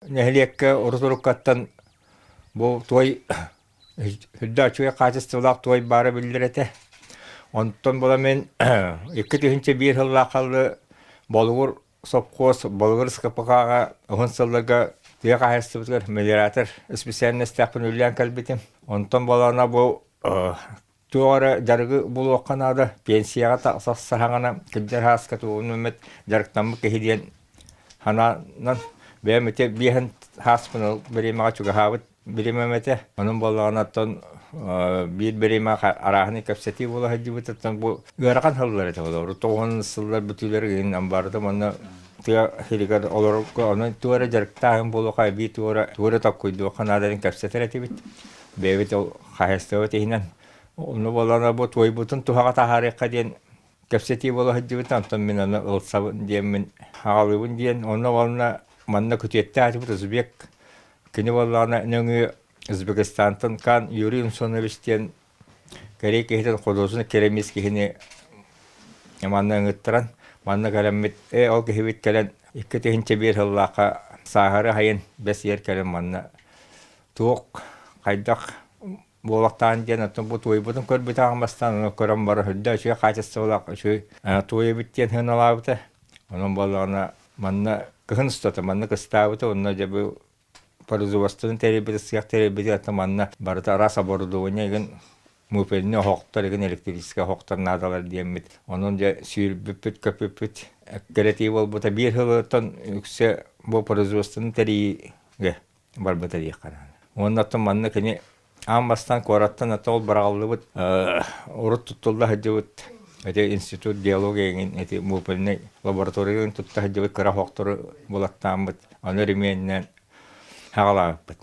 Нэһилиэккэ урут-уруккаттан бу туой үрдэ үчүгэй хаачыстыбалаах туой баара биллэр этэ. Онтон була мин 2001 сыллаахха Болугур сопхуос Болугур СКПК-ҕа уһун сылларга тыа хаһаайыстыбатыгар мелиоратор специальностаахпын үлэлээн кэлбитим. Онтон буолаана бу туох эрэ дьарыгы булуохха наада, пенсияҕа тахсаһаҕына кырдьар ааска тугун эмит дьарыктаммыт киһи диэн санаанан бэйэм ити биэһин сааспын ол бириэмэҕэ чугаһаабыт бириэмэм этэ. Онон буоллаҕына оттон биир бириэмэ арааһынай кэпсэтии буола сылдьыбыт оттон бу ыарахан сыллар этэ олору тоҕуһун сыллар бүтүүлэр иһин амбарытым онно тыа сиригэр олорорго онон туох эрэ дьарыктааһын буолуохха эбии туох эрэ тугу эрэ толкуйдуохха наадарын кэпсэтэр этибит. Бэйэбит ол хаһаайыстыбабыт иһинэн онно буоллаҕына бу туойбутун туһаҕа таһаарыахха диэн кэпсэтии буола сылдьыбыт, онтон мин аны ылсабын диэммин аҕалыыбын диэн онно уонна манна күтүөттээх узбек кини буоллаҕына нөҥүө Узбекистантан Кан Юрий Умсонович диэн кэрии киһитин художник керамист киһини манна ыҥыттаран манна кэлэммит ээ ол киһибит кэлэн 2001 сыллаахха сааһары айын бэс ыйар кэлэн манна туох хайдах буолуохтаан диэн оттон бу туойбутун көрбүтэ бастаан ону көрөн баран үрдэ үчүгэй хаачыстыбалаах үчүгэй туой эбит диэн сыаналаабыта. Онон буоллаҕына манна кыһын устата манна кыстаабыта онно дьэ бу производствоны тэрийбит сыах тэрийбит оттон манна барыта араас оборудование игин муфельный оһохтор игин электрическэй оһохтор наадалар диэммит онон дьэ сүүрбүппүт көппүппүт эккирэтии буолбута биир сылыттан үксэ бу производствоны тэрийиигэ барбыта диэххэ наада. Уонна оттон манна кини аан бастаан куораттан ата ол быраҕыллыбыт урут туттулла сылдьыбыт эти институт биология эҥин эти муопельнай лаборатория тутта сылдьыбыт кыра оһохтору булаттааммыт, ону ремиэннээн хаҕалаабыппыт.